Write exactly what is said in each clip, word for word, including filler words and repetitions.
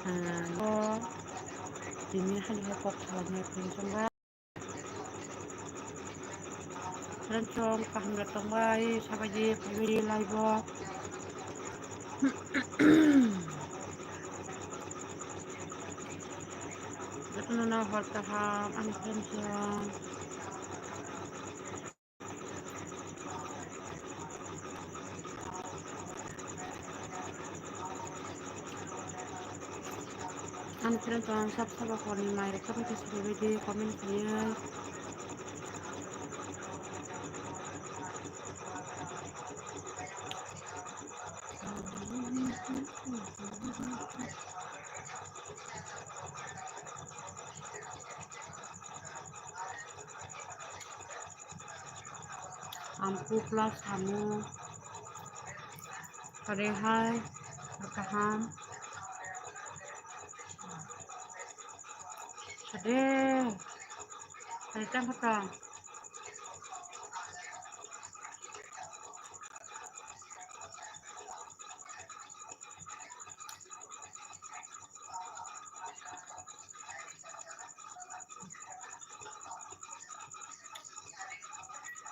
Ah, bo tini hali hai kok salainai friend chwng ba. Friend chwng kaham rok tong bai, sabaidi phaibaidi live o. Jotono no hor kaham ani friend chwng. Ani friend chwng sab sabo horni mai rok tamo khe saibaidi comment khaiwi. Ang pukla samu. Kare hai kaham. Sade. Kare tang kata.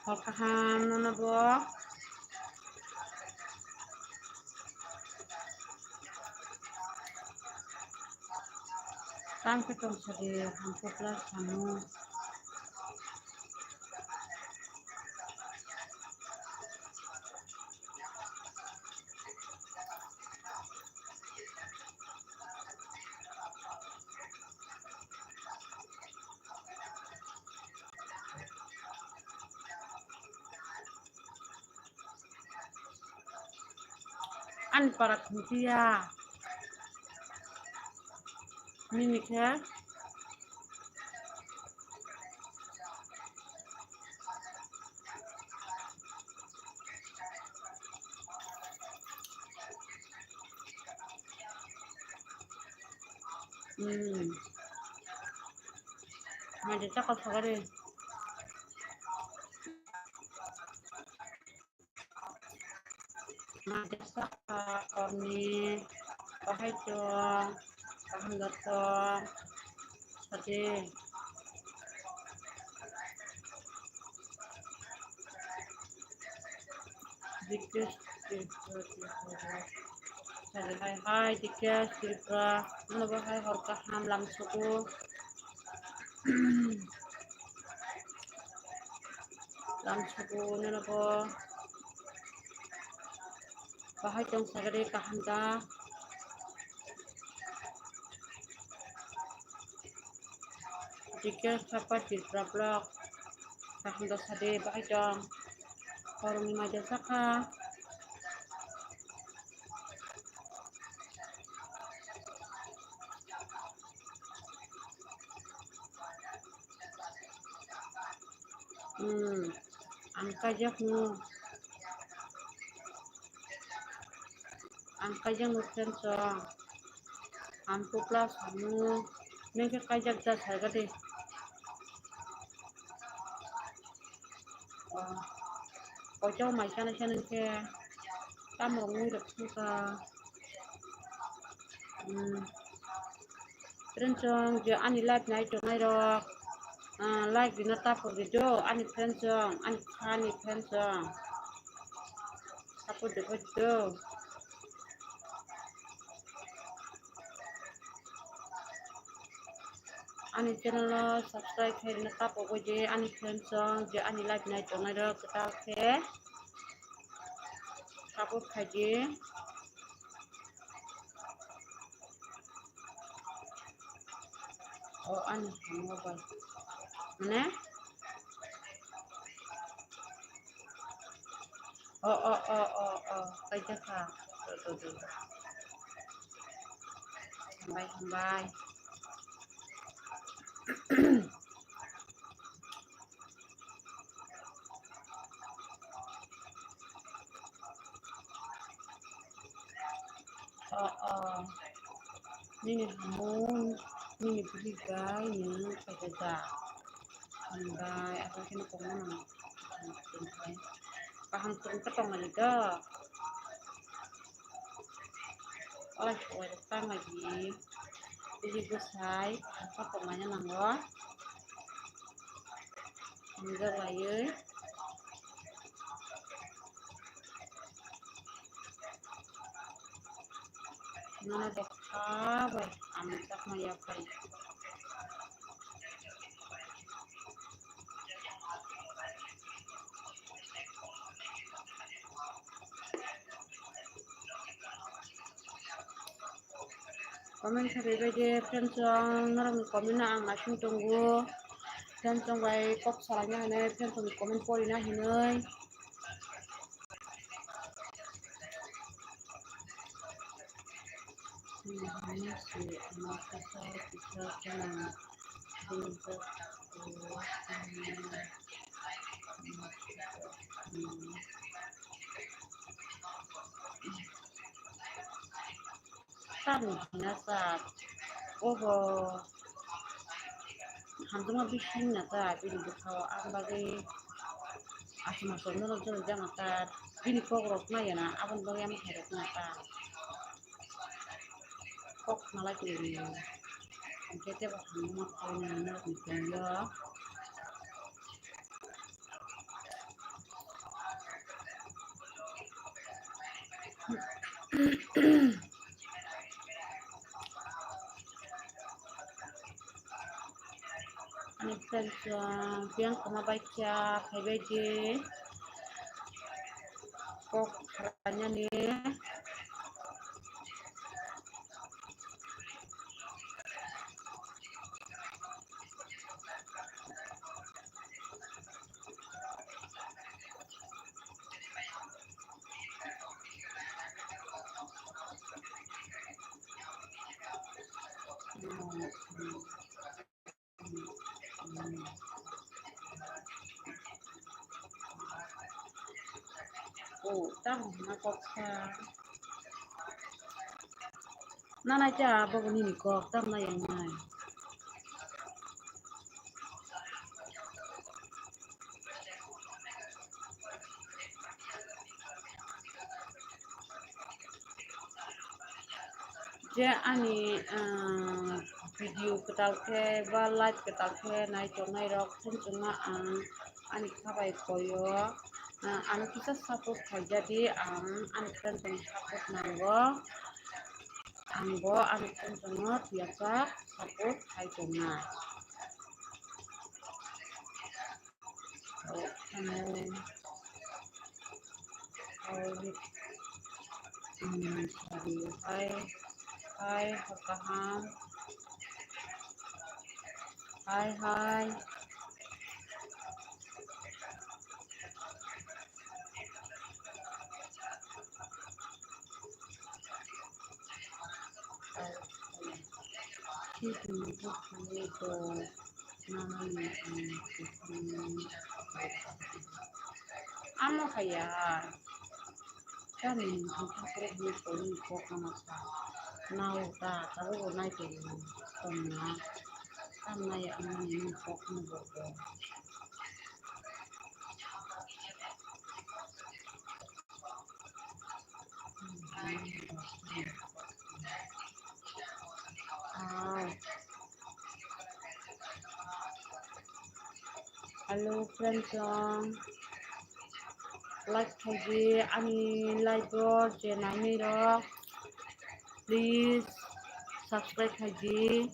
Hor kaham nono bo. Tang khe tong sadi, hamkhe plus samu. Ani para khumpiya. Nini khe. Hmm. Manja chakal sagari. Manja saka korni bahai chwng kaham jotto sadi. Dikesh Tripura, Tripura. Sadi hai hai Dikesh Tripura. Nono bo hai hor kaham lam suku. Lam suku nono bo. Bahai tong sagade kaham da. Dikesh Tripura, Tripura block. Kaham da sade bahai tong. Korongni maja saka. Hmm, ang kaijak no. Ang kaijak no friend chwng. Ang pukla samu. Nang khe kaijak ja saga de. Oh, koito mai sana sana khe. Tamo mui rok suka. Hmm. Friend chwng je ani live nai tongnai rok, ah, like rina ta por di do, ani friend chwng, ani, ani friend chwng. Support de por di do. Ani channel no subscribe khairina ta pogwi di, ani friend chwng je ani live nai tongnai rok kwtal khe support khai di. O ani mobile. Mane? O, o, o, o, o. Kaijak kha. Do, do, do, do. Hambai, hambai. O, o. Nini hamung, nini bwrwi bai nwng khaijajak. Hambai, abo kheno tongmano. Kaham kwrwng khe tongmani do. Ola suwai rok tang lai di. Bini bwsai, ang kha tong laina nango. Hamjak laiwi. Nono bwkha bai ang chakma yaphai. Comment kharwi bai de friends rok, norokni comment no ang naising tongo. Friends rok bai kok salaina hinwi, friends rokni comment porina hinwi. Tamni hwnna sa obo hamjakma bising na ta bini bwkhao, aboni bagwi aswk aswk norok jorok jana ta bini kok rok naiya na, aboni bagwi ama hai rok na ta kok khna lai tongwi rw. Hwnkhe teibo hamjakma khaui nai norokni tongwi o. Ani friends, uh, biyang khama bai kya phaibai di kok kharani. Oh, tamo hwnna kok sa. Nanai cha bobo nini kok, tamo na yang nai. Je ani, ah, video kwtal khe ba live kwtal khe nai tongnai rok, thung chwngma ang ani kha bai koi o, ah, ano kisa support khaijadi, ang ani friend tong support nango, ang bo ani friend tongno tiyasa support khai tongnai. Hai, hai, hor kaham. Hai, hai. Amo kaya. Kami ni hapre ni kori ko kama sa. Nau ta, ta ro nai ke ni. Kama. Kama ya amani ni ko kama bo. Hi. Hello, friends, um, like khaidi ani live o je naini rok, please subscribe khaidi.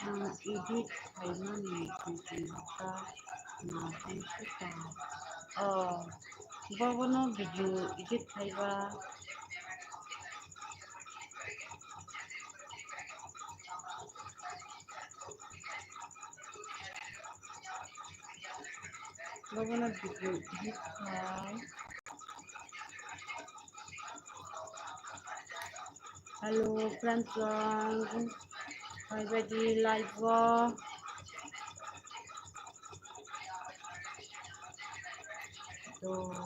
Ah, edit khaimani video ta nahai sita. Oh, bobono video edit khaiba. Bobono video edit khai. Hello, friends, rok. Phaibaidi live o. Hello.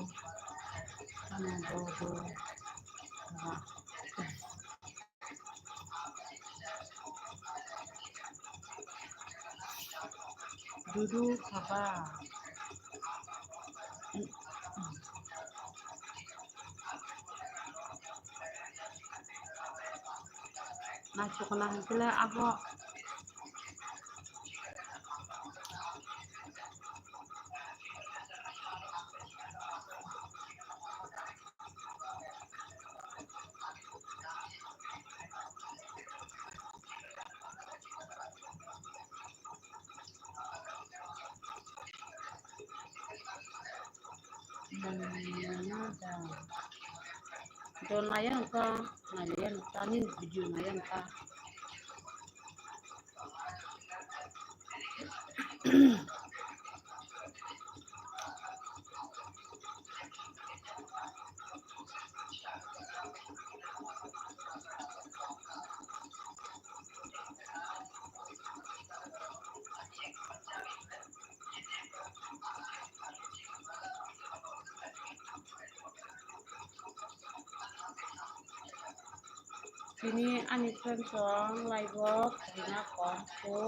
Ano bobo. Dudu khaba. Naisukna hwnkhe le abo. Don naya wngkha, naliya wngkha, nini video naya wngkha. Tini ani friend rok live o khaina kom kho.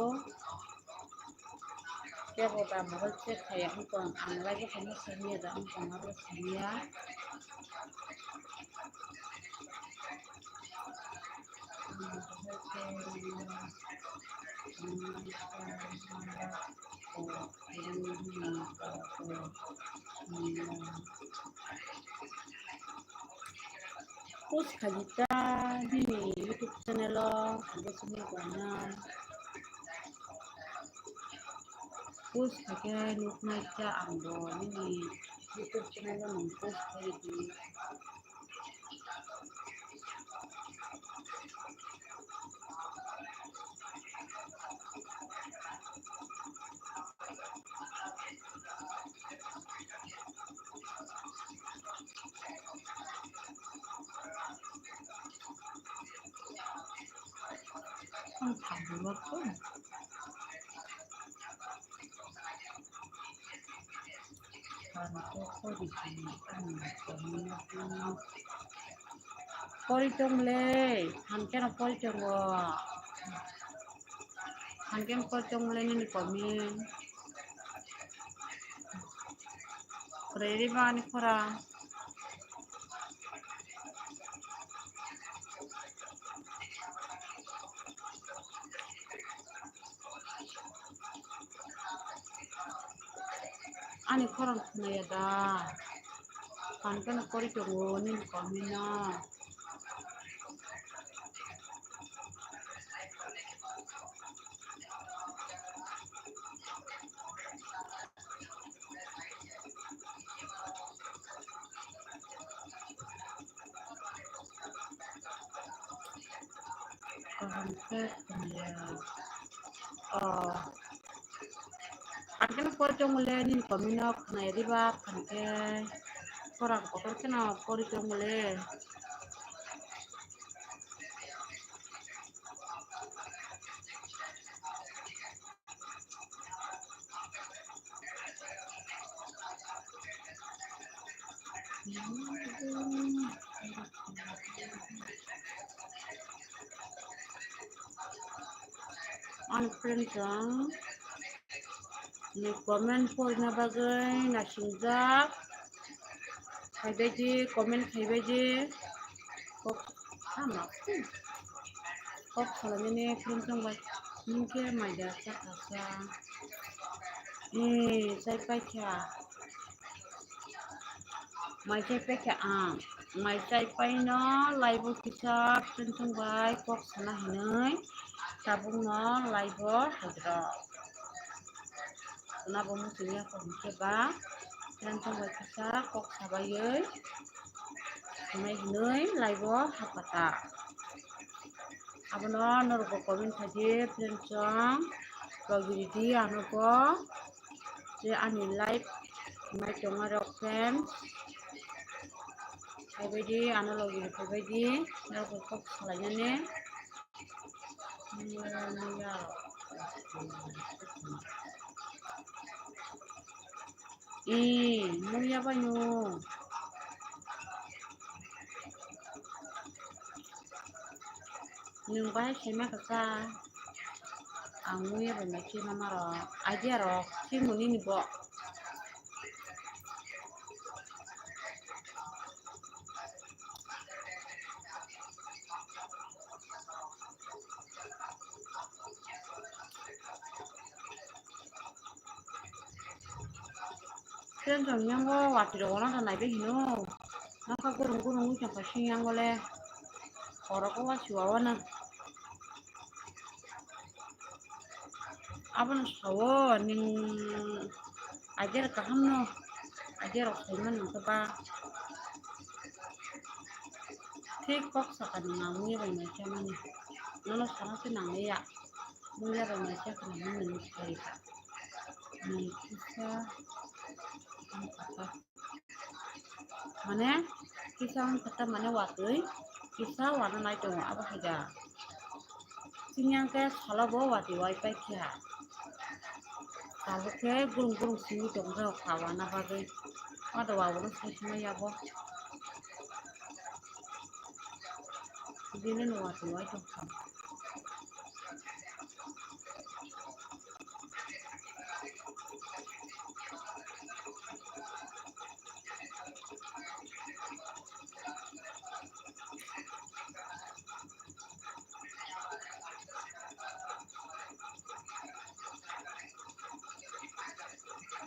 Kebo da mobile check khaiya wng tong, ang live o khaina simi ya da wng tong, abo simi ya. Post khaijak ta nini YouTube channel o, ang bo sini gana. Post khaikhe nuknai ta ang bo nini YouTube channel o nwng post khaidi. Ang thabu rok kho. Pori tong le, hankhe no pori tongo. Hankhe no pori tong le nini comment. Kwrwi ri ba ani khorang. Ani khorang khwnaya da? Phan phano kori tongo nini comment no. Kaham khe khwnaya. Oh. Phan khe no pori tongmole nini comment no khwnaya diba, phan khe khorang kotor kheno pori tongmole. Ani friend rok ni comment porina bagwi naisingwk. Khaibaidi, comment khaibaidi. Kok, ama, kok salaimani friend rok bai. Ningkhe maida chakha sa. Ee, chai paikha. Mai chai paikha ang. Mai chai paino live o kisa friend rok bai kok sana hinwi tabukno live o haidrok. Nabo muchungya kok hwnkhe ba friend rok bai kisa kok sabaiwi hinwi live o hapata. Abono norokbo comment khaidi friend rok, logi ridi ano bo je ani live nai tongo rok friend. Phaibaidi ano logi rok phaibaidi norokbo kok salainani. Ee, muya bai no. Nwng bahai sima kasa. Ang muya bai mai khe mama rok. Idea rok, khe muni ni bo. Friend rok yango watwi rok ono da naibe hino. Nokha gurung gurung wngkha sing yango le. Khoro ko wa siwa wana. Abono sawo ning ajer kaham no. Ajer rok saimani hwnkhe ba. Thik kok sakani nangwi bai nai chamani. Nono sana se nangliya. Muya bai nai chakra hwnwi nini sai. Nini kisa. Mane kisa wng khe ta mane watwi kisa wana nai tongo abo hai da. Chini ang khe salo bo watwi wai pai kha. Tabuk khe gurung gurung simi tong kha kha wana bagwi. Ado wa wana sai sima yabo. Bini no watwi wai tong kha.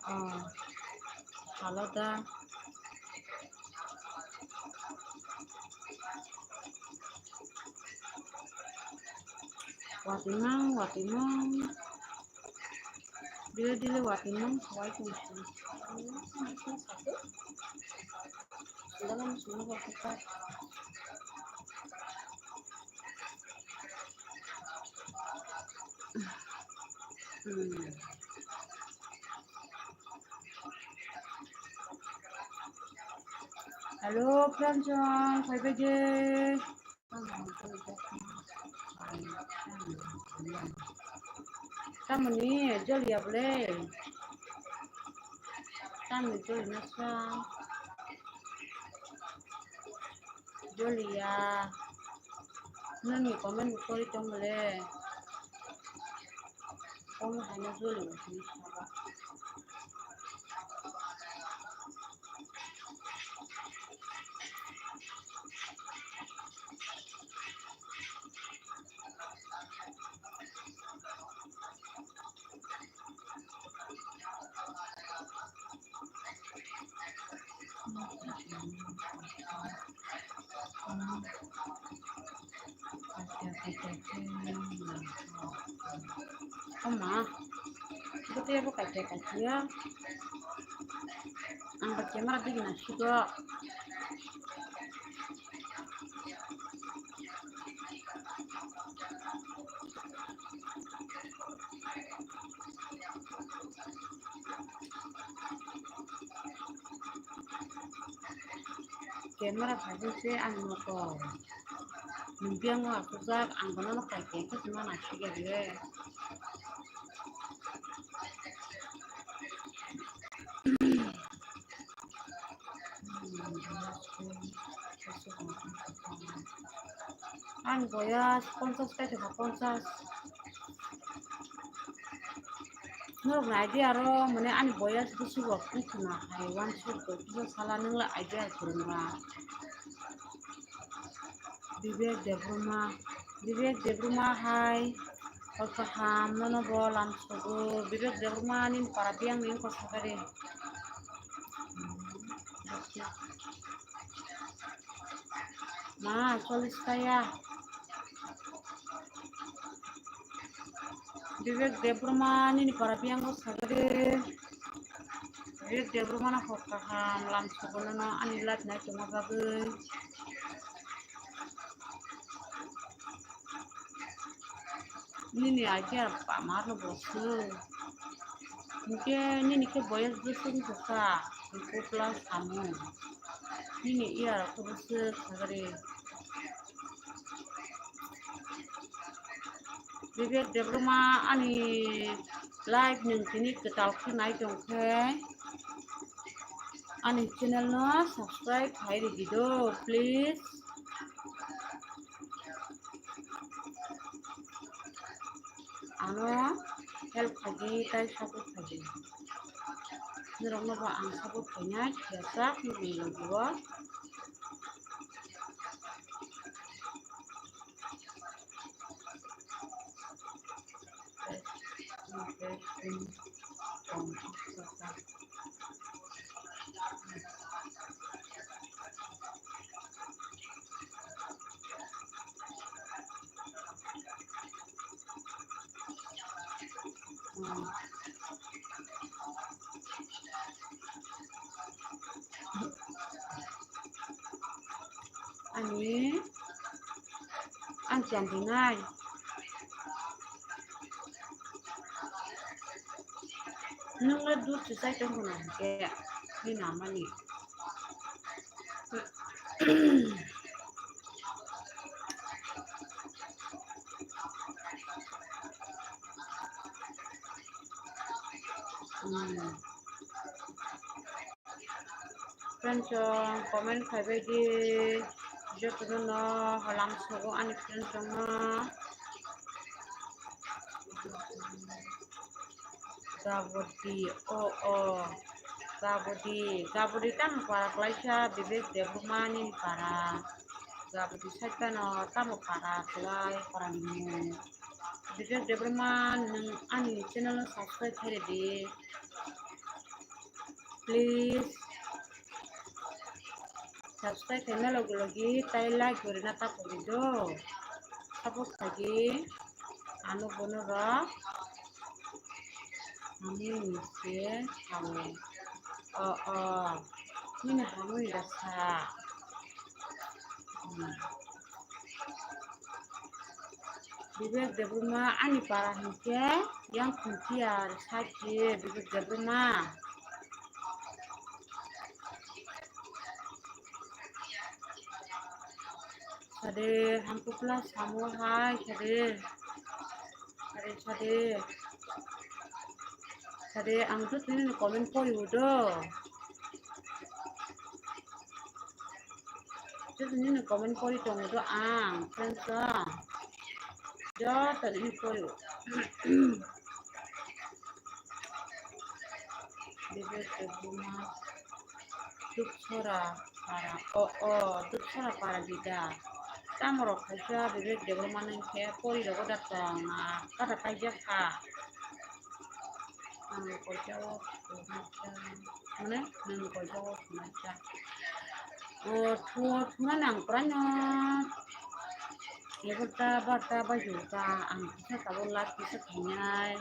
Oh, salo da. Watwi mang, watwi mang. Dile dile watwi mang, sawai tong si. Sandal ang sumui rok khe ta. Hmm. Hello, friend jon, phaibai de. Tamoni joliya bole. Tamoni joli nasa. Joliya. Nini comment bo kori tong le. Kono haino joli nasa. Ama, buti abo kaisa kaisa. Ang ba camera digi na sigo. Camera phaikhe se ang noto. Nwng biyang no asukjak, ang bono no kai kai khe se mana sikya de. Ani boyas ponchas kai tongkha, ponchas. Norok nai di aro, mane ani boyas bwswk rok wngkha na hai uansuk bai kisa sala nwng le idea kwrwng ba. Bibek Debbarma, Bibek Debbarma hai hor kaham nono bo lam sogo. Bibek Debbarma nini para biyang ni wngkha sakari. Ma, chollish kaya. Bibek Debbarma nini para biyang o sagade. Bibek Debbarma no hor kaham lam sogo nono ani live nai tongma bagwi. Nini idea pamar no bo swk. Hinkhe nini khe boyas bwswk wngkha, hinkhe plus samung. Nini iya rok khe bwswk sagari. Bibek Debbarma ani live nwng tini kwtal khe nai tong khe. Ani channel no subscribe khai ridi do, please. Ano help khaidi, tai support khaidi. Norokno bo ang support khainai, khesak nukni logi o. Ani, ang chandinai. Nwng le dut se chai tong khna hwnkhe, bini amani. Hmm. Friends, o comment khaibai di, jotono no halam sogo ani friends rokno. Jabodi, o, o, Jabodi, Jabodi tamo para klaisa, Bibek Debbarma ni para. Jabodi side no tamo para klai, para ni mung. Bibek Debbarma, nwng ani channel no subscribe khairidi. Please. Subscribe khaina logi logi tai like gorina ta pori do. Support khaidi. Ano bono rok. Ani ni se sao. O, o. Nini hamui rasa. Hmm. Bibek Debbarma ani para hinkhe yang khumkhiya sakhi Bibek Debbarma. Sade, hamkukla samo hai, sade. Sade, sade. Sade, ang to tini comment pori udo. Joto nini comment pori tongo do ang, friends o. Joto nini pori. Bebe Debbarma, Dupsora para, o, o, Dupsora para dida. Tamo rok khaisa Bebe Debbarma nang khe pori rogo da tong, ah, kada kaijak kha. Ang koitao, mane, nang koitao, mane, cha. O, thuo, thuo nang prano. Egarta, barta, bajuta, ang kisa tabo live kisa khainai.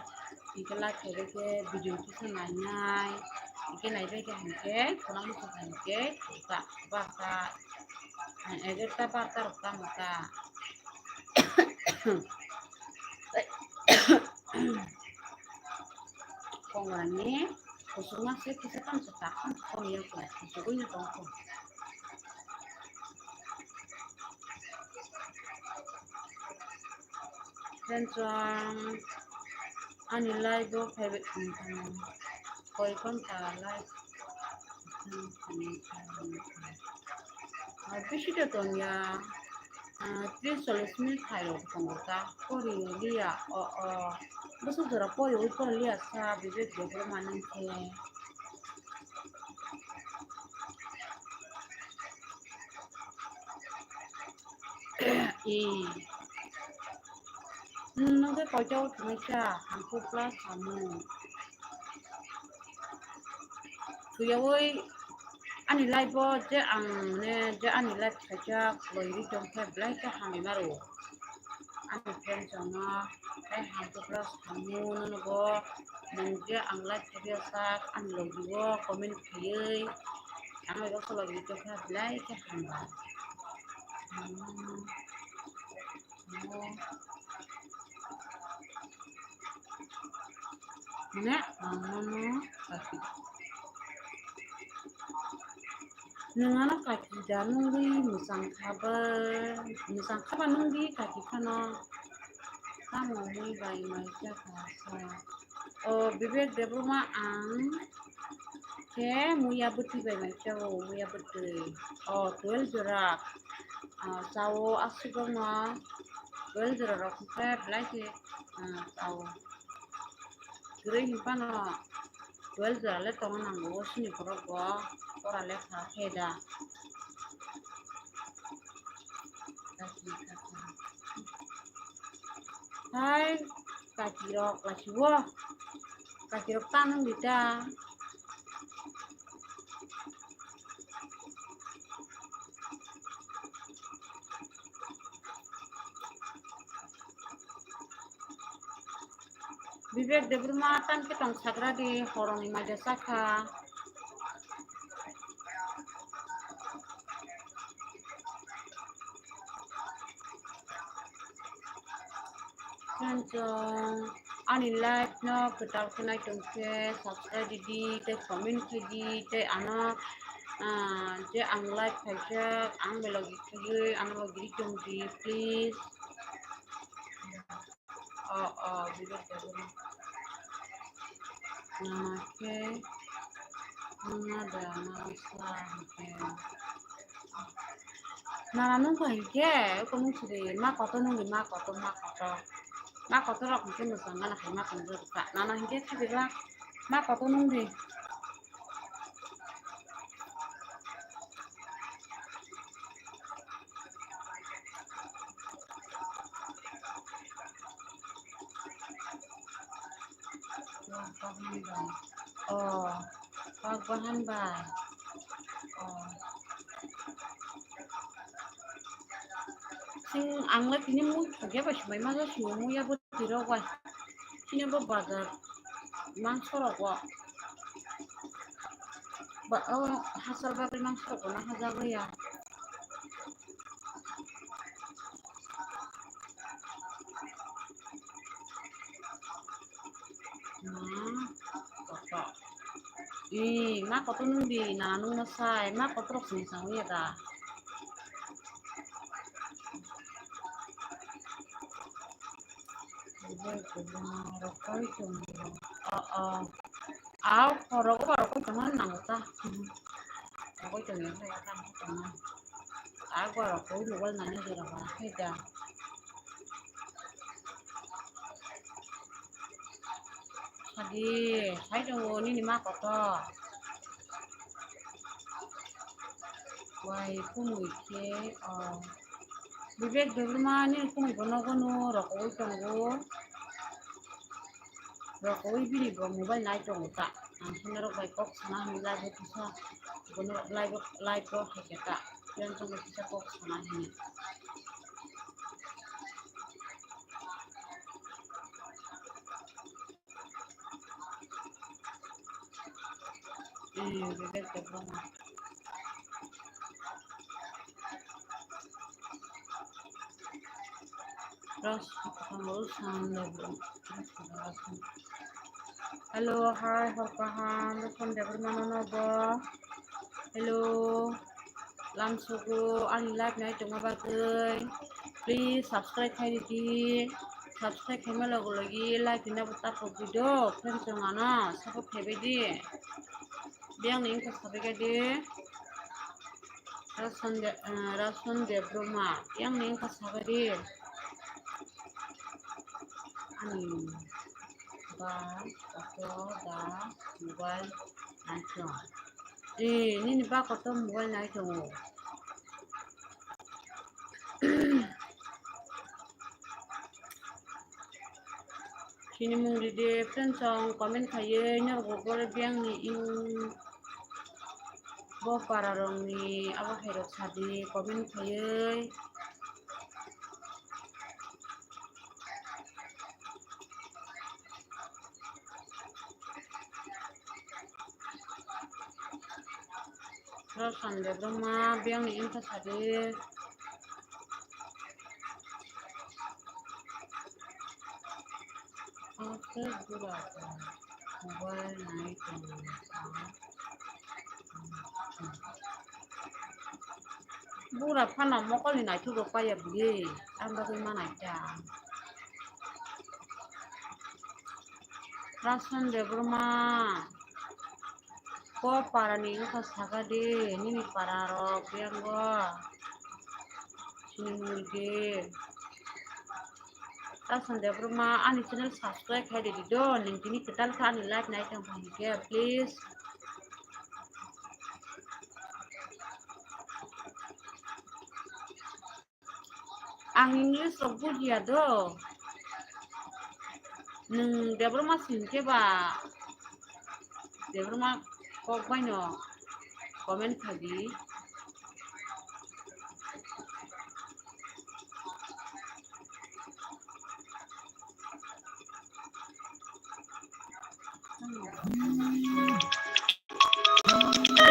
Hingke live khaibai khe video kisa nainai. Hingke naibai khe hingke, khorang bwswk hingke, thuta, barta, egarta, barta rok tamo ta. Kongrani kusuma se kisa tang se tak tang se kon ya ko kusugui no tong ko. Friends, um, ani live o phaibai tong kha. Koi ghonta live. Ah, bisi de tong ya. Ah, tris chollis minute khai rok tongo ta. Pori liya, o, o. Bwswk jora pori ui pori liya sa, Bibek Debbarma nang khe. Ee. Nwng khe koito o thwngwi cha, ang khe plus samung. Thuyaui ani live o je ang mane je ani live khaijak loi ri tong khe belai khe hambai maro. Ani friends rokno tei hamkhe plus samung nono bo nwng je ang live khaijak sak ani logi o comment khaiwi ang bai baksa logi tong khe belai khe hambai. Mane, ang mano kaki. Nwng ano kaki da nungwi mwchang khaba, mwchang khaba nungwi kaki phano tamo mui bai mai kha sa. O Bibek Debbarma ang khe muya bwtwi bai mai chao, muya bwtwi. O, twelve jora. Ah, chao aswk rokno twelve jora rok khe belai khe, ah, chao. Kwrwi hinphano twelve jora le tongna nango, chini borok bo pora lekha khe da. Hai, kaki rok lasiwo. Kaki rok ta nung di ta. Vivek Debbarma, tang khe tong sagra di, horoni maja sakha. Friends, ani live no kwtal khe nai tong khe subscribe di, tei comment khe di, tei ano, ah, je ang live khaijak, ang bai logi khaiwi ano logi ri tong di, please. O, o, Vivek Debbarma. Nana khe, nana da, nana sa, hwnkhe. Nana nung kha hwnkhe, eko nung sidi, ma kotor nung di, ma kotor, ma kotor. Ma kotor rok hwnkhe mwchang gana hai ma tong rwkha. Nana hwnkhe khe bebak, ma kotor nung di. Oh, kok bahan bai. Oh. Sing ang le tini mui thokya bai swmai ma ja sio mui ya bo. Tirok bai. Chini bo bazar mangso rogo. Ba, o, hachal bagwi mangso rogo na hajagwi ya. Ma, kotor. Ee, ma kotor nung di, na nung na sai, ma kotor rok sini sangwi ya da. Rokoi tongo. O, o. Au, rokoi, rokoi tongo nango ta. Rokoi tongo, rokoi tongo. Au, rokoi mobile nani jora ba, hai da. Sadi, hai tongo, nini ma kotor. Wai kumui khe, o, Vivek Debbarma ni kumui bo nogo no rokoui tongo. Rokoui bini bo mobile nai tongo ta. Ang khe norok bai kok sana hwnwi live o kisa, bono live o, live o hai khe ta. Yang tongo kisa kok sana hwnwi. Hmm, Vivek Debbarma. Hello, hi, hor kaham, Roshan Debbarma no bo. Hello. Lamsogo ani live nai tongma bagwi please subscribe khai ridi. Subscribe khaima logo logi like rina bo takhuk di do, friends rok ano support khaibai di. Biyang ni wngkha sabai kha di. Rason De-, eh, Rason Debbarma biyang ni wngkha sabai di. Ani ba koto da mobile nai tong. Eh, nini ba kotor mobile nai tongo. Sini mung ridi friends song comment khaiwi norok bo biyang ni ing bo para rok ni abo hai rok sadi comment khaiwi. Roshan Debbarma biyang ni wngkha sadi. Mobile nai tongkha. Bura phano mokol ni naithok rok paiya bwrwi, ang bagwi ma naikha. Roshan Debbarma. Ko parani wngkha saka di, nini para rok beng o. Sini mui di. Tason Debbarma ani channel subscribe khai di do, ning tini kwtal kha ani live nai tong phaikhe, please. Ang English rok bujiya do. Nwng Debbarma singkhe ba Debbarma kok baino comment khaidi.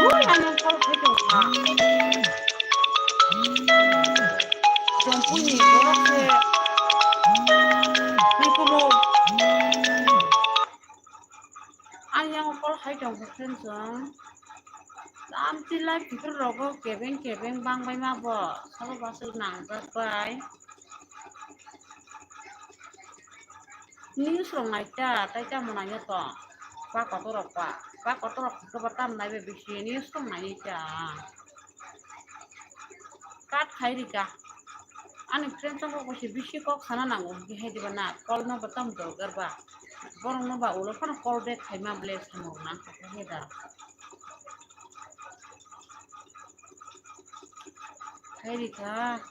Ui, ano call khai tongkha. Jongpuni borok se. Nikumu. Ani yang call khai tongkha friend song. Tamti live video rogo kebeng kebeng bang bai ma bo. Sabo basuk nang jak bai. News rok nai ta, tai tamo nai to. Pa kotor rok pa. Pa kotor rok khe ba tam nai be bisi news rok nai ta. Cut khai rika. Ani friend song ko si bisi kok sana nango, hingke hai diba na, call no ba tam dorkar ba. Borok no ba ulo phano call back khai ma ble samo nang khe da. Hai rika.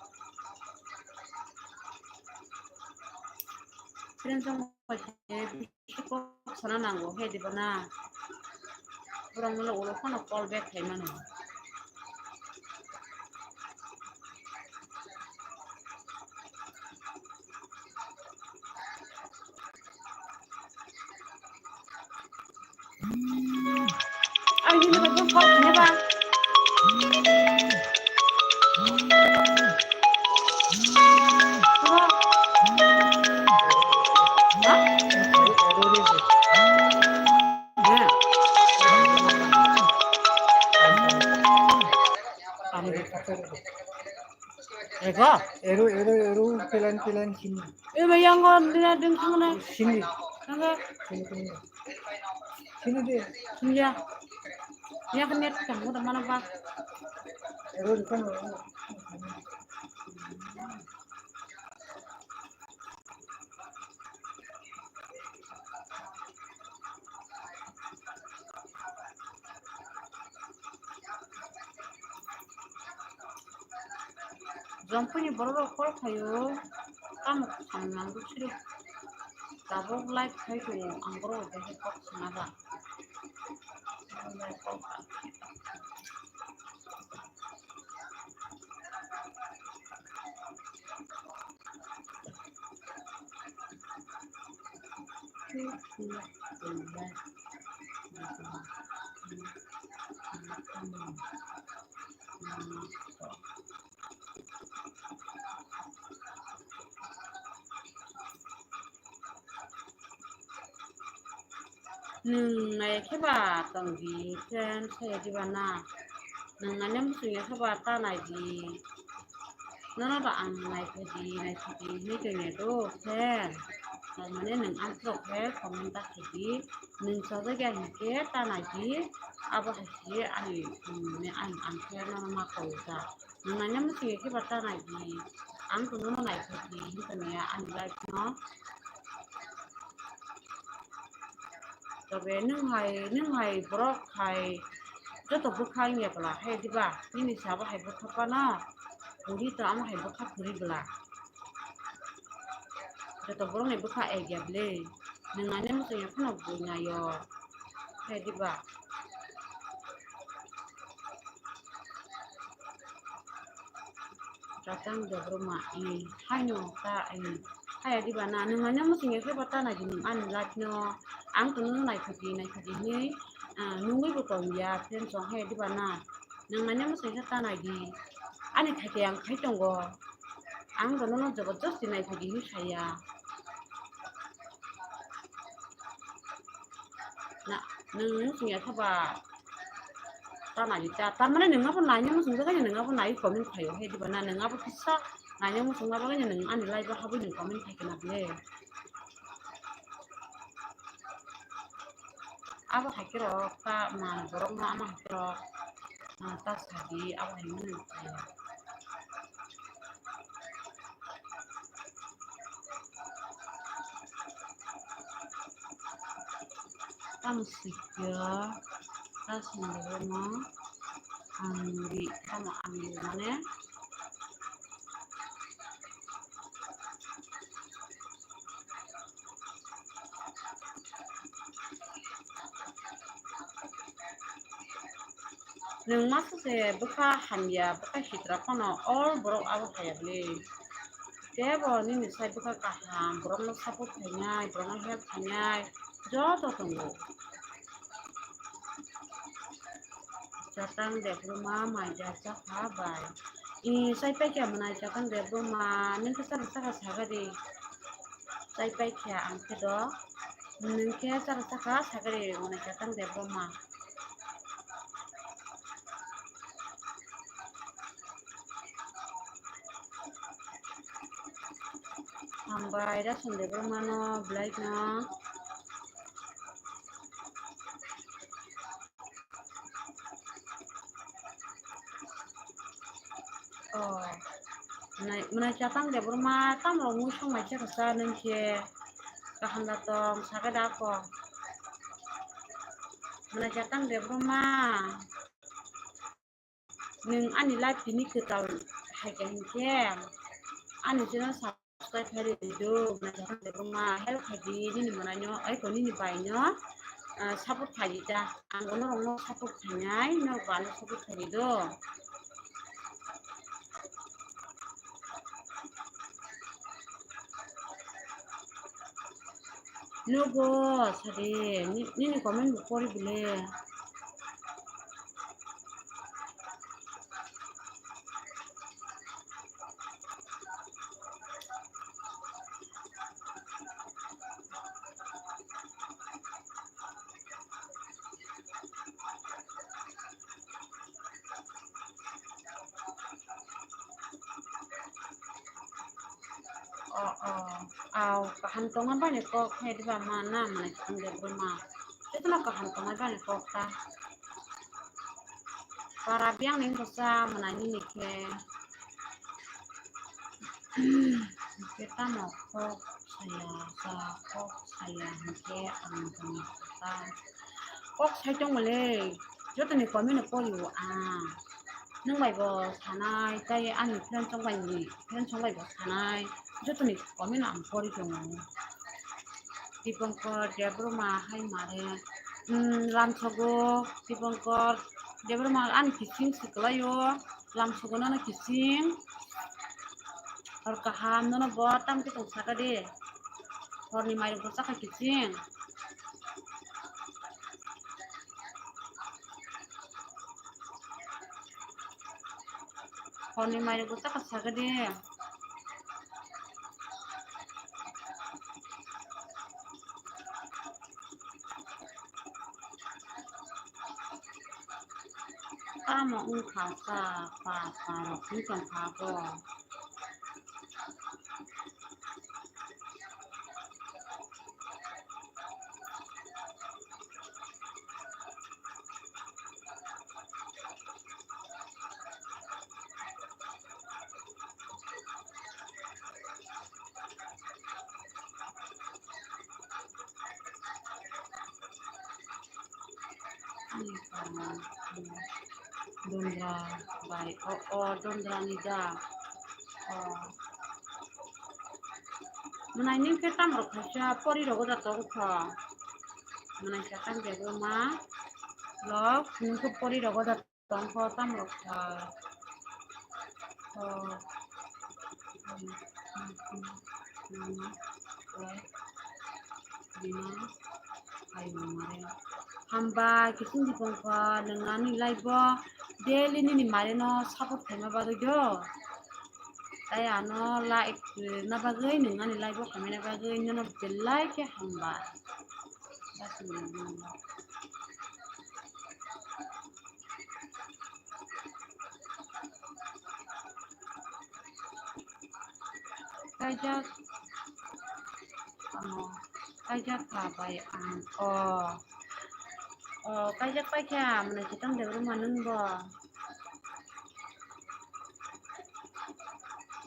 Friend song ko si bisi kok sana nango, hai diba na. Borok no ulo phano call back khai mano. Ang ini betul kok ini, Bang. Hah? Ego? Eru, eru, eru, pilan, pilan, sini. Eh, bayang ko, dia ding sini. Sini. Angga. Sini, sini. Sini deh. Iya. Iya, kan net kamu teman apa? Eru, kan. Jongpuni borok rok call khaio, tamo samung nang siro. Tabuk live khai tongo, ang borok rok bai kok sana ba. Nwng nai khe ba tong di friend, saya di ba na. Nwng nai nang muchung ya khe ba ta nai di. Nono ba ang nai khe di, nai khe di hinwi tong ya do friend. Mane nwng ang rok khe comment ta khe di. Nwng chajak ya hinkhe ta nai di. Abo hai se ani, mm, ani ang khe nono ma koi ta. Nwng nai nang muchung ya khe ba ta nai di. Ang to nono nai khe di hinwi tong ya ani life no. Tobe nwng hai, nwng hai borok hai joto bwkha wngya bwla hai diba? Nini sabo hai bwkha phano puri to, amo hai bwkha puri bwla. Joto borok ni bwkha ekya bwle. Nwng ani muchung ya phano bui nayo hai diba? Ratang Debbarma, eh, haino ta, eh, haya diba na, nwng nai nang muchung ya khe ba ta nai di nwng ani life no, ang to nwng nai khe di, nai khe di hinwi, ah, nungwi bo tong ya, friend song haya diba na, nwng nai nang muchung ya khe ta nai di, ani thai thai ang khai tongo, ang to nono jabardasti nai khe di hinwi saya. Na, nwng muchung ya khe ba ta nai ta, tar mane nwng abo nai nang muchung jak, nwng abo nai comment khaio, hai diba na, nwng abo kisa nai nang muchung abo nwng ani live o habwi nwng comment khai khe na bwle. Abo hai khe rok ta man borok no ama hai khe rok, ah, ta sadi abo hai mano khe. Tamo sikya, ta songwrwngno ang ri, tamo ang ri mane. Nwng masa se bwkha hamya, bwkha hitra phano all borok abo haya bwle. Tebo nini sai bwkha kaham, borokno support khainai, borokno help khainai joto tongo. Chatang Debbarma mai da chakha bai. I sai paikha mwnai Chatang Debbarma, nwng khe chara chakha sagari. Sai paikha ang khe do. Nwng khe chara chakha sagari mwnai Chatang Debbarma. Hambai Rason Debbarma no, Black no. Oh, mwnai, mwnai Chatang Debbarma, tamo rok mui song mai khe rwsa nwng khe kaham da tong, sakhe da kok. Mwnai Chatang Debbarma, nwng ani live tini kwtal hai khe hinkhe ani channel subscribe khai rwdi do, mwnai Chatang Debbarma help khai di nini mwnaino, ai ko nini baino, ah, support khai di ta, ang bo norokno support khainai, norok bo ano support khai di do. Nugo sadi, ni-, nini comment bo pori bole. O, o, au, kaham tongma bani kok khe diba ma na, mwnai Chatang Debbarma. Jotono kaham tongma bani kok ta. Para biyang ni bwsa mwnai nini khe. Khe tamo kok saya, sa kok saya hinkhe ang tongma kok ta. Kok sai tongmale, jotoni comment no pori o ang. Nwng bai bo sanai, tei ani friend song bai ni, friend song bai bo sanai, jotoni comment no ang pori tongo. Dipankar Debbarma hai mare, hmm, lamsogo, Dipankar Debbarma ani kising siklaio, lamsogo nono kising. Hor kaham nono bo tam khe tong saka de. Horni mairok bo chakha kising. Horni mairok bo chakha saka de. Tamo wngkha sa pa pa rok wng tongkha bo. Ani pharma, hmm, Dondra bai, o, o, Dondra ni da, o. Mwnai nini khe tamo rok khaisa pori rogo da tong kho. Mwnai Chatang Debbarma vlog, nini khe pori rogo da tong kho tamo rok kha. O. Bima, ayo mare. Hamba, kising Dipankar, nwng ani live o daily nini mare no support khaima bagwi do. Tai ano like na bagwi, nwng ani live o khaimani bagwi, nono belai khe hamba. Kaijak, ano, kaijak kha bai ang, o, O, kaijak paikha, mwnai Chaitan Debbarma nwng bo.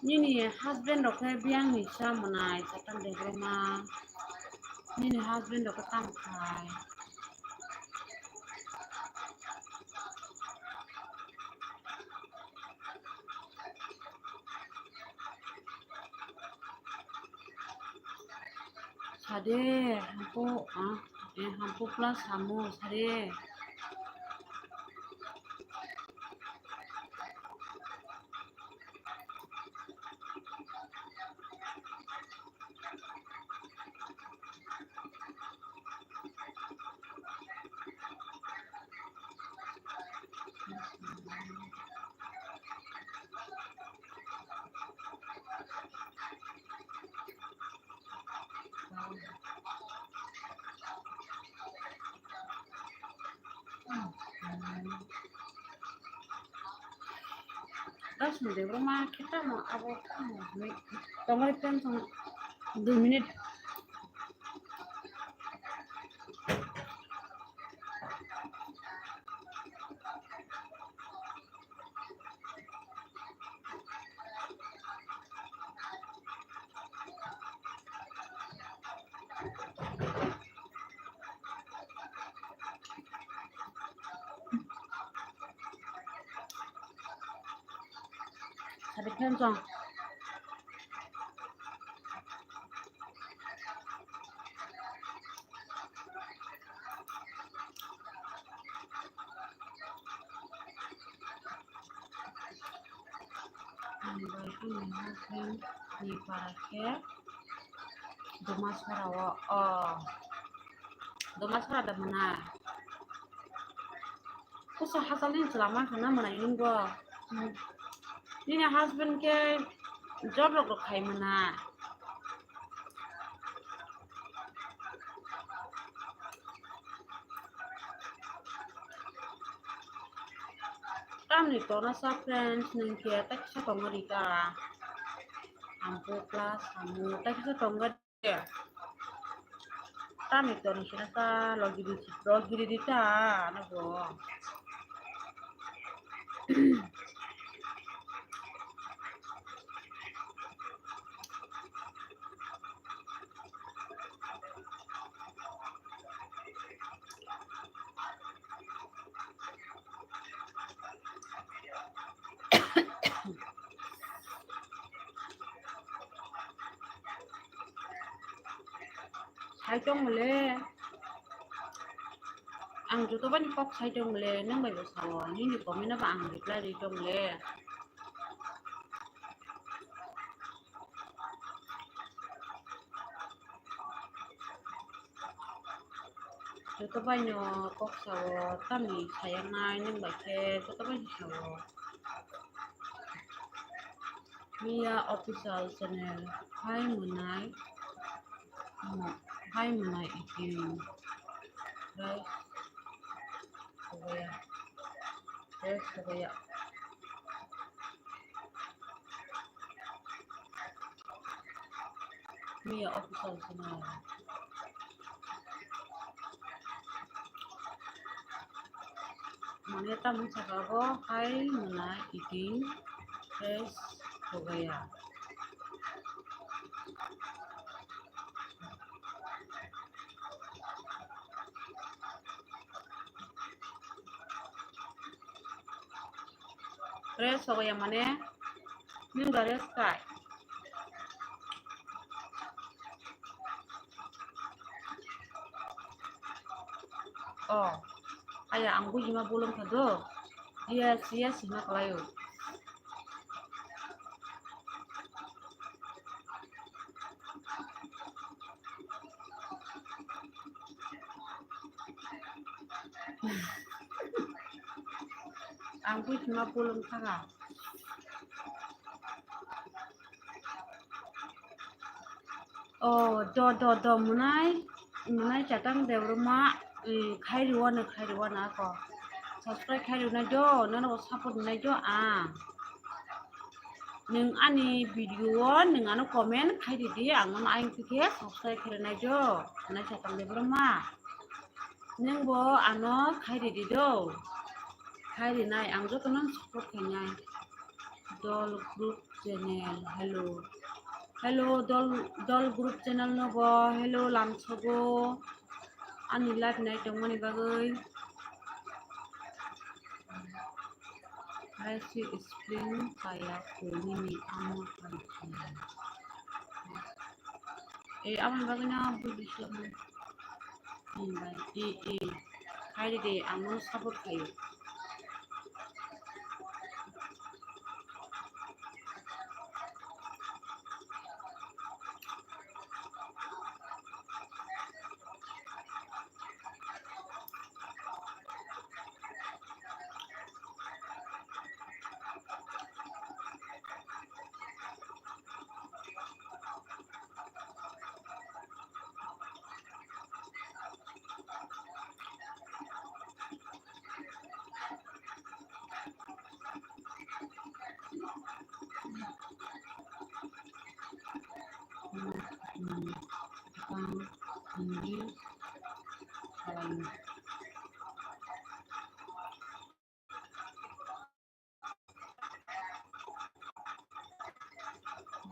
Nini husband rok khe biyang ni cha mwnai Chaitan Debbarma. Nini husband rok khe tamo khai. Sade, hampu, ah, eh, hampu plus hamu, sade. Dos minute, bro, ma kita mo abo tamo. Tongori pen tong dui minute. Sabi khen chong. Ani bai ani husband ni para khe Domasora o, o. Domasora da mwnai. Kusa hachal ni chwla ma khana mwnai nwng bo. Nini husband khe job rok rok khai mwnai. Tamni tona sa friends nwng khe taisa tongo rika. Hampu plus hamu taisa tongo. Tami toni sina ta logi di, logi di ta, ano bo. Sai tong le. Ang joto bani kok sai tong le, nang bai bo sao, nini comment no ba ang reply ri tong le. Joto bai no kok sao, tamni sayanai nwng bai khe joto bai no sao. Mia official channel, hai mwnai, hai mwnai eating, guys, guys, guys. Mia official channel. Mane tamo saka bo hai mwnai eating fresh hogaya. Rest hogaya mane, nwng ba rest khai. Oh, aya, ang bujima bolong kha do. Yes, yes, hima kalayo. Ang bujima bolong kha. Oh, do, do, do, mwnai, mwnai Chatang Debbarma, eh, khairiwano, khairiwano ako. Subscribe khairiwnai do, nono bo support nai do, ah. Nwng ani video o, nwng ano comment khairidi, ang nono ayang khe subscribe khairinai do, mwnai Chatang Debbarma. Nwng bo ano khai ridi do. Khai rinai, ang jotono support khainai. Dol group channel, hello. Hello, dol, dol group channel no bo, hello lamsogo. Ani live nai tongmani bagwi. Hai si screen kaya ko nini amo kan kaya. Eh, aboni bagwi no buji siyakmani. Hmm, bai. Eh, eh. Hai de, ang no support khayo.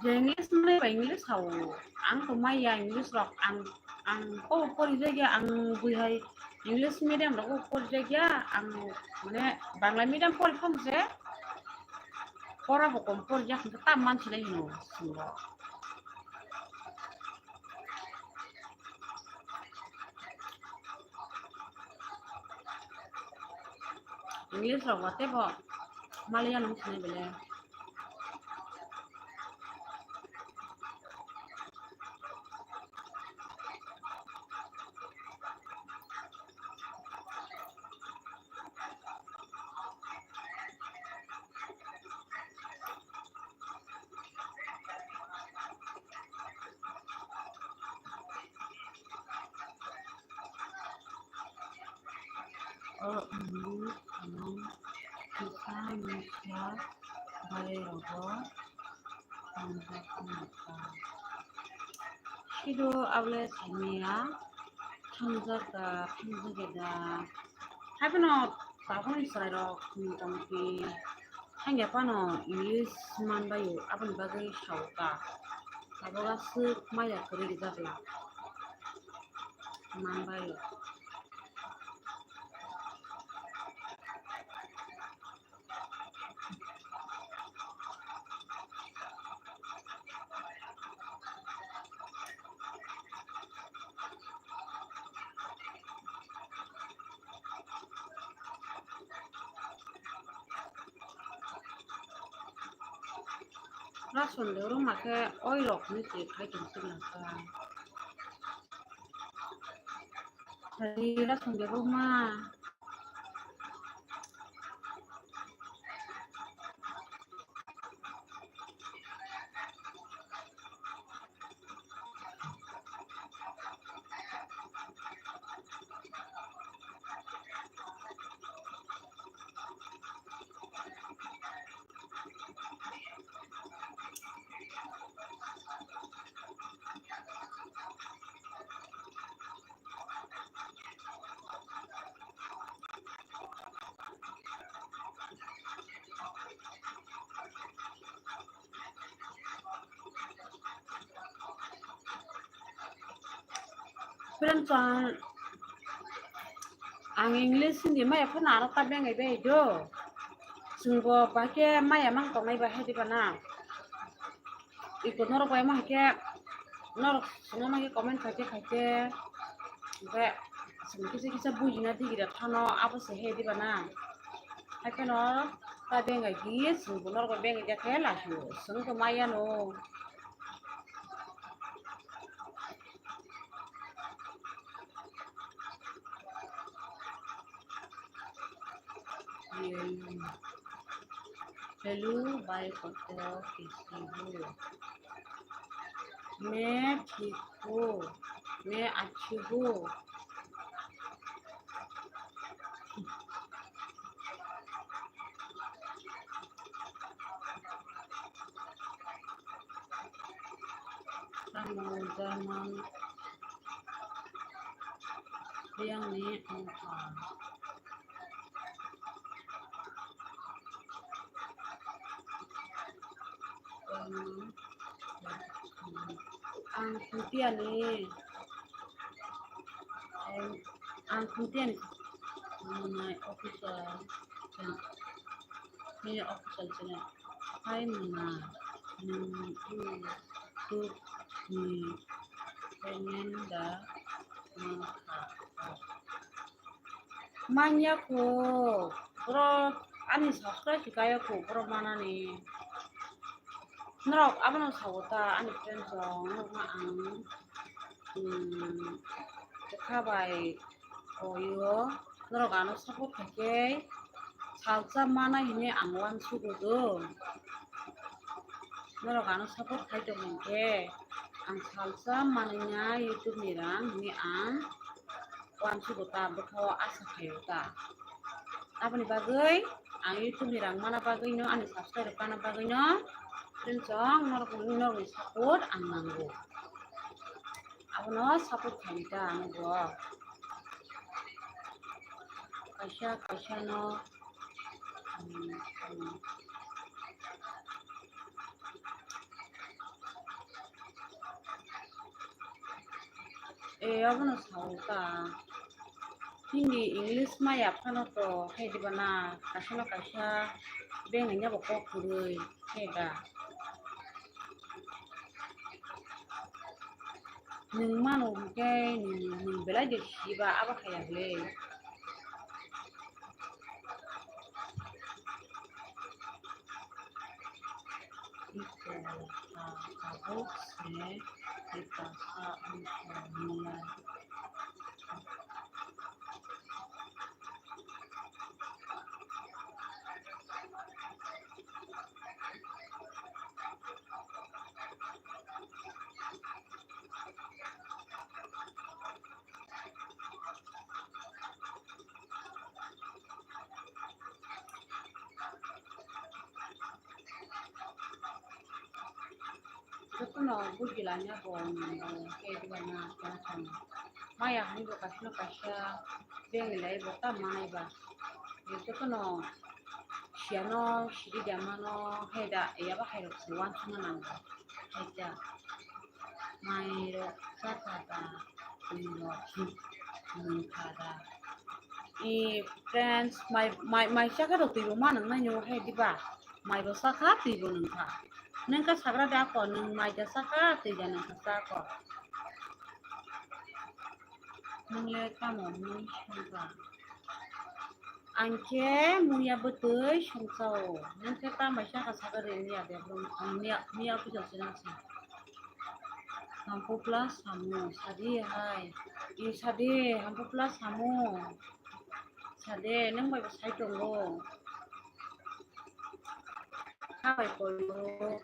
Je English mane ba English hao. Ang to maya English rok ang, ang ko pori jagya ang bui hai English medium rok pori jagya ang mane Bangla medium pori phang se pora bo kom pori jak ta man sinai hino singo. English rok bo tebo Malayalam sinai bele. O, mm, mm, kisa misa bai rogo. Sido abole samiya thangjak da, thangjak da. Hai phano tabukni chwrairok motamoti hangya phano English manbaio, aboni bagwi saoka. Tabuk aswk maya kwrwi rijak la manbaio. Rason de ruma khe oil rok ni twi khai tong sibla kha. Hai rason de ruma. Friends, ang, ang English, Hindi maya phano aro ta bengai bai do. Chwngbo bahai khe maya mang tongnai bahai diba na. Iko norok bai ma hai khe, norok swngo ma hai khe comment khai khe khai khe. Hwnkhe chwng kisa kisa bujina digira phano abo se he diba na. Hai phano ta bengai di, chwngbo norok bai bengai ya khe lachio. Chwng to maya no. Hello, bhai, koto kisi ho? Main thik hu, main achhi hu. Tamo German. Yang ni ang kha. Ang khuntiani, ang khuntiani mwnai officer, ni officer chini. Hai mwnai, nwng YouTube ni payment da mankha? Manya kho, bro, ani subscribe kaya kho, bro, manani. Norok abono sawo ta, ani friend rok, norokno ang, um, kha bai koyo, norok ano support khaikhe salsa mana hini ang uansugo do. Norok ano support khai tong hinkhe ang salsa manwi na YouTube ni rang hini ang uansugo ta, bwkha o asa khaio ta. Aboni bagwi ang YouTube ni rang mana bagwi no, ani subscribe rok kana bagwi no, friends rok, norok, norokni support ang nango. Abono support khaini ta ang bo. Kaisa kaisa no, um, um. Eh, abono sao ta. Hindi, English maya phano to, hai diba na, kaisa no kaisa beng ni bo kok kwrwi, hai da. Nwng mano hwnkhe nwng, nwng belai de siba, abo haya ble. Iko ha tabuk se ita sa wngkha mwnai. Jotono bujilanya bo nango, khe diba na, khe na. Maya hwnwi bo kaisa no kaisa beng lai bo ta manai ba. Jotono siyano siri da mano, hai da, yaba hai rok se uansukna nango. Hai da. Mai rok chakha da, twi rok nungkha da. I friends, mai, mai, mai chakha rok twi bo ma nungnai nw hai diba? Mai bo chakha, twi bo nungkha. Nwng khe sagra da ako, nwng mai da chakha, twi da nungkha chako. Nwng le tamo mui songkha? Ang khe muya bwtwi songchao. Nwng khe tamo chakha sagra de miya de, miya, miya puja se nang se. Hampopla samo, sadi hai. I sadi, hampopla samo. Sade, nwng bai bo sai tongo. Habai koyo.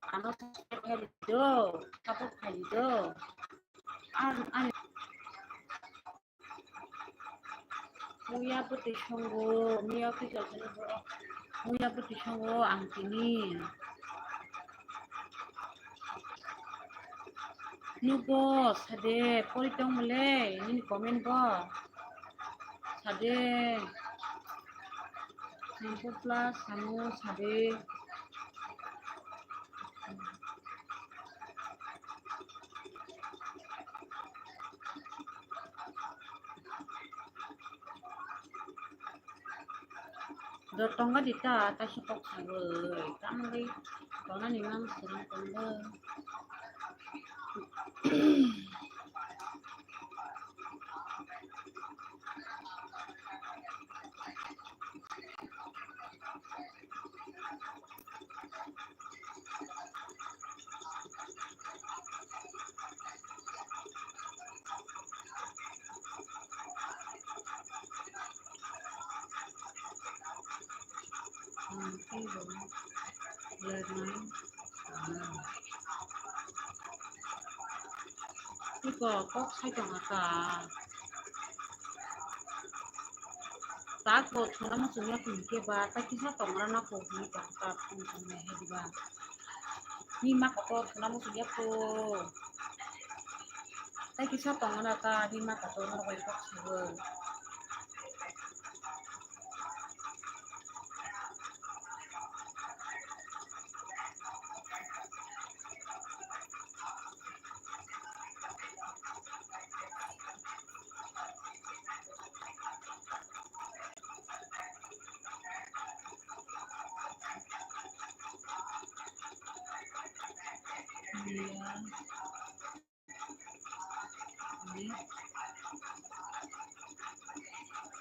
Ano subscribe khai di do, support khai di do. Ang, ang. Muya bwtwi songo, muya bwtwi songo, muya bwtwi songo ang tini. Nugo sade, pori tongmole, nini comment bo. Sade. Sampo plus, samo sade. Dor tonga di ta, ta si kok sabai. Tamo bai, tona ni mang sirang tonga. Iko kok sai tongkha ta. Tak bo thuna muchungya tongkhe ba, ta kisa tongra na kok ni tongkha ta phung tongmai hai diba. Ni ma kotor thuna muchungya kho. Tai kisa tongo na ta, di ma kato norok bai kok sugo.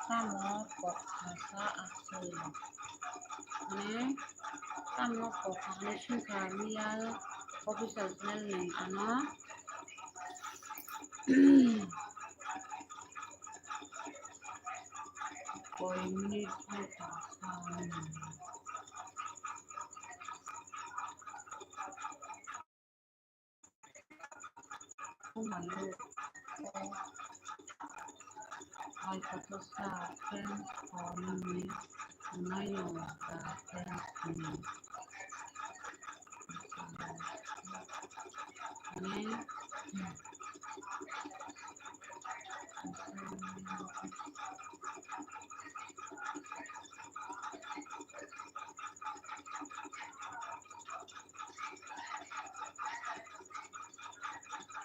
Tamo kok kha sa aswk. Mane tamo kok kha hwnwi swngkha miya official channel ni ano. Koi minute hai ta sa.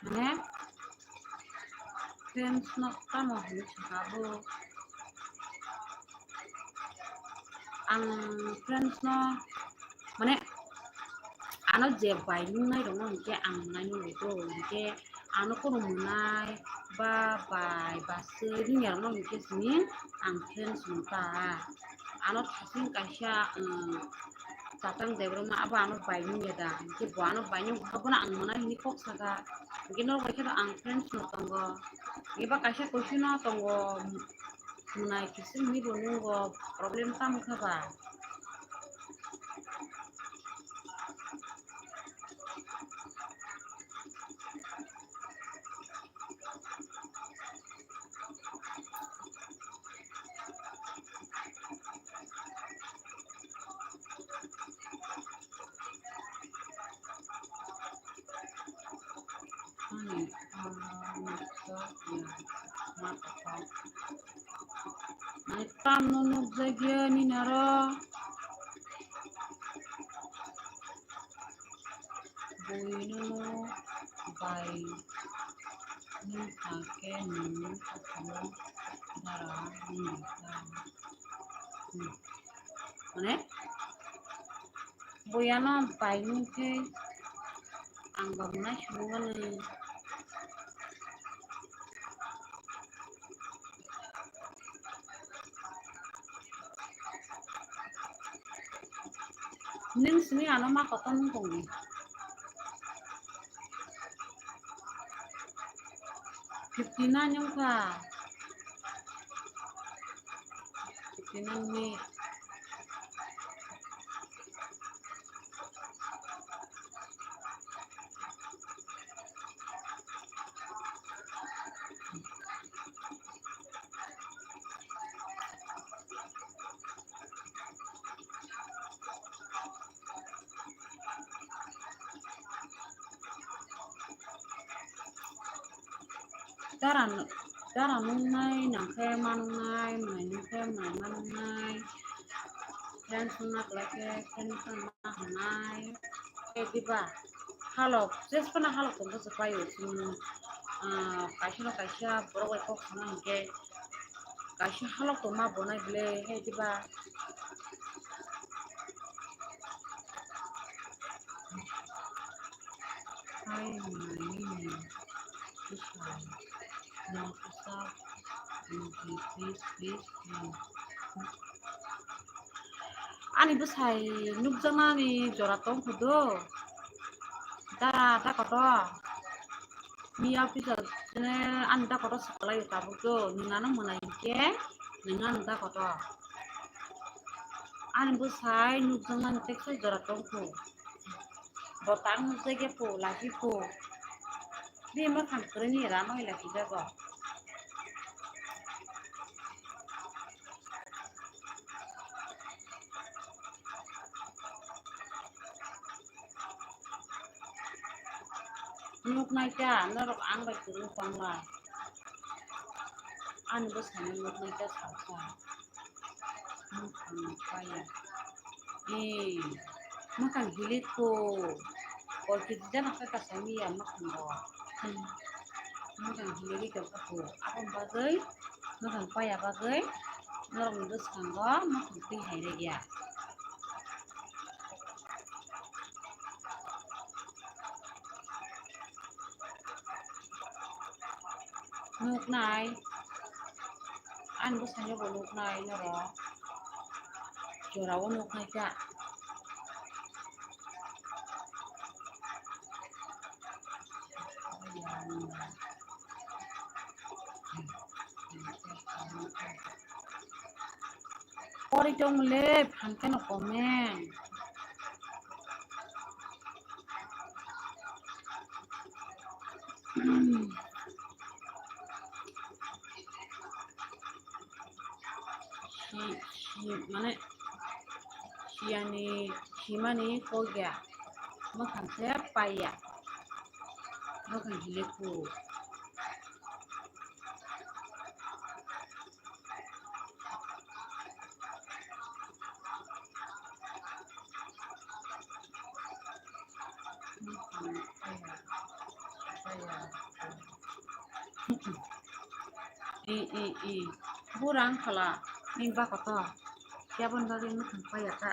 Mane friends no tamo hinwi sakha bo. Ang friends no, mane, ano je bai nungnai rok no hinkhe ang nai nung rwgo, hinkhe ano kunu mwnai ba bai ba swi nungya rok no hinkhe simi ang friends wng ta. Ano thasing kaisa, um, Chatang Debbarma abo ano bai nungya da, hinkhe bo ano bai nung kha, bono ang mwnai hinwi kok sakha, hinkhe norok bai khe ang friends no tongo, eba kaisa question no tongo. Mwnai kisil hinwi bo nungo, problem tamo kha ba? Ani tamo nukjakya nini aro. Buino bai nung kha khe nwng khaphang dara nini kha. Mane? Boyano bai nung khe ang ba mwnai sumung mani. Nung simi ano ma kotor nung tong di. Fifty nine wngkha. Fifty nine minute. Dara, dara nungnai nangkhe ma nungnai, mwnai nungkhe mwnai ma nungnai, friends wngna kwlai khe friends wngna hwngnai. Khe diba halok, jes phano halok tongkhe se paio chwng, ah, kaisa no kaisa borok bai kok sana hinkhe kaisa halok tongma bonai bwle, hai diba? Hai, mwnai nini bwsai no kwchak nugwi, please, please, please. Ani bwsai nukjaknani jora tong kho do. Dara, da kotor. Miya pisa channel ani da kotor swkalaio tabuk do. Nwng ano mwnai hinkhe nwng ano da kotor. Ani bwsai nukjaknani teksa jora tong kho. Bo tang nukjakya po, laki po. Bini mwkhang kwrwini rama hai lakijago. Nuknai ta, norok ang bai kwrwng tongla. Ani bwskango nuknai ta salsa. Nukhung paya. Ee, mwkhang hilik kho. Kol kiti jana khe kasai miya mwkhango. Hmm. Mwkhang hilik tongkha kho. Aboni bagwi, mwkhang paya bagwi, norokni bwskango mwkhang twi hai rwya. Nuknai. Ani bwskango bo nuknai norok. Jorao nuknai ta. Pori tong le phan khe no comment. Si, si, mane siyani, simani kok ya. Mwkhang se paiya. Mwkhang hilik kho. I, i, i. Burang khala. Ni ba koto. Kya bon bagwi mwkhang paiya ta.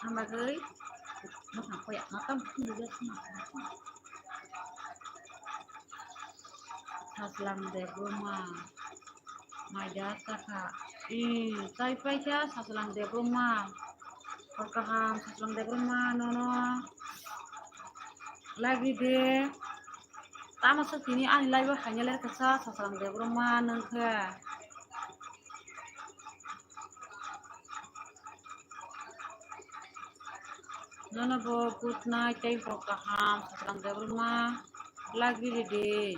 Ang bagwi mwkhang paiya. Matam khum de sma. Sajlang Debbarma. Maida saka. Ih, chai paikha Sajlang Debbarma. Hor kaham Sajlang Debbarma nono. Like ride. Tamo se tini ani live o haina ler kasa Sajlang Debbarma nungkha. Nono bo good night tei hor kaham Sajlang Debbarma. Like ride.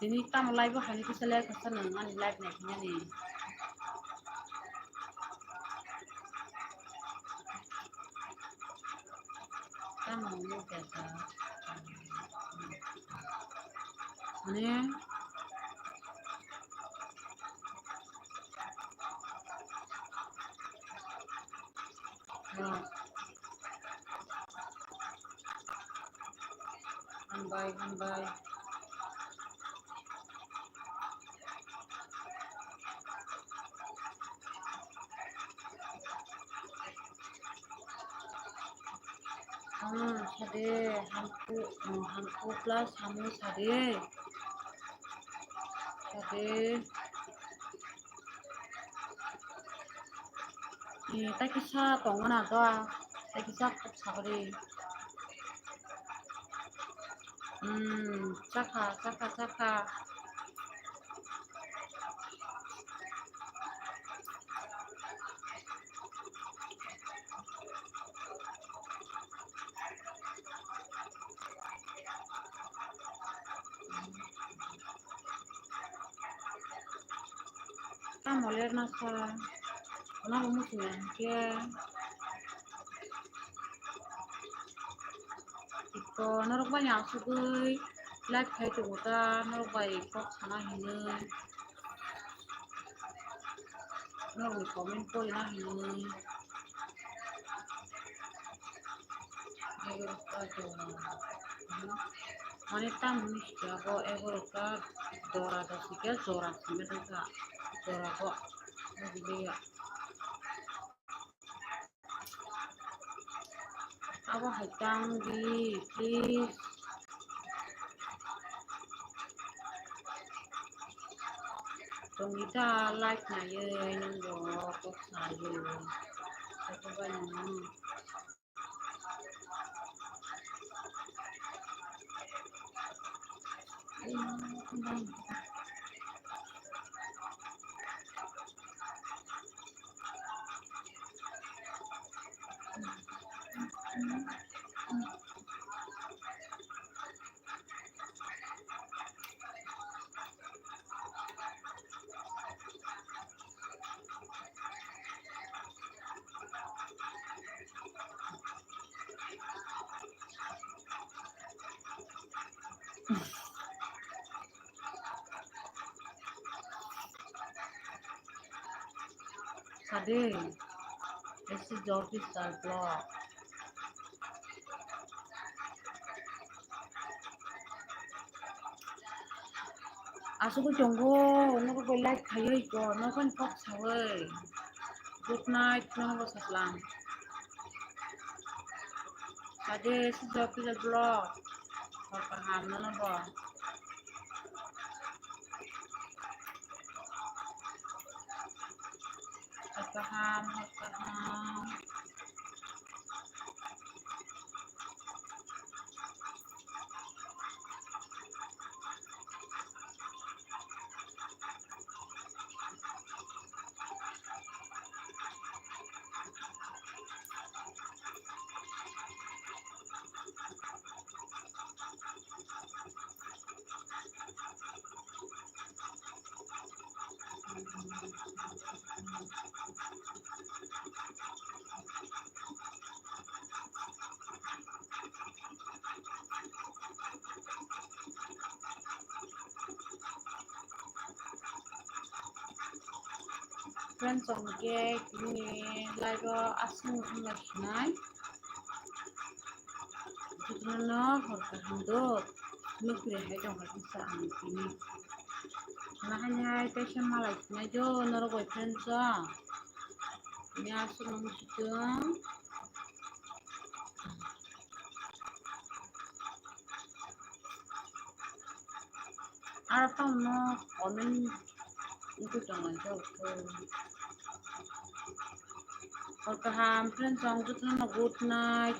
Tini tamo live o haini kisa le kasa nang ani live nai phani. Tamo mo kasa. Mane. Hambai, hambai. Hmm, sade, hamku, hmm, hamku plus hamu sade. Sade. Eh, tei kisa tongo na to, tei kisa kok sagri. Hmm, chakha, chakha, chakha. Tamo lerna sa, ano bo muchung ya hinkhe. Iko norok bai asugwi live khai tongo ta, norok bai kok sana hinwi. Norokni comment porina hinwi. Egarota jora. Mane tamni sika bo egarota jora da sika jora simi dangka. Jora bo. Bujiya. Abo hai tang di, please. Tongwi ta live naiwi nungbo kok sayo. Kok bai nung. Sade, this is the official vlog. Asugwi tongo, nogo bai like khaiwi ko, nogo ni kok sawi. Good night, nogo bo saklang. Sade, this is the official vlog. Hor kaham, nono bo. Hor kaham, hor kaham. Friends, chwng khe tini live o aswk wngna sinai. Jotono hor kaham do, nukri hai tongkha kisa ang tini. Nahainai teisa malai sinai do norok bai friends o. Ni aswk wng situng. Aro tamo comment wngwi tongmani khe. Hor kaham friends, ang jotono good night.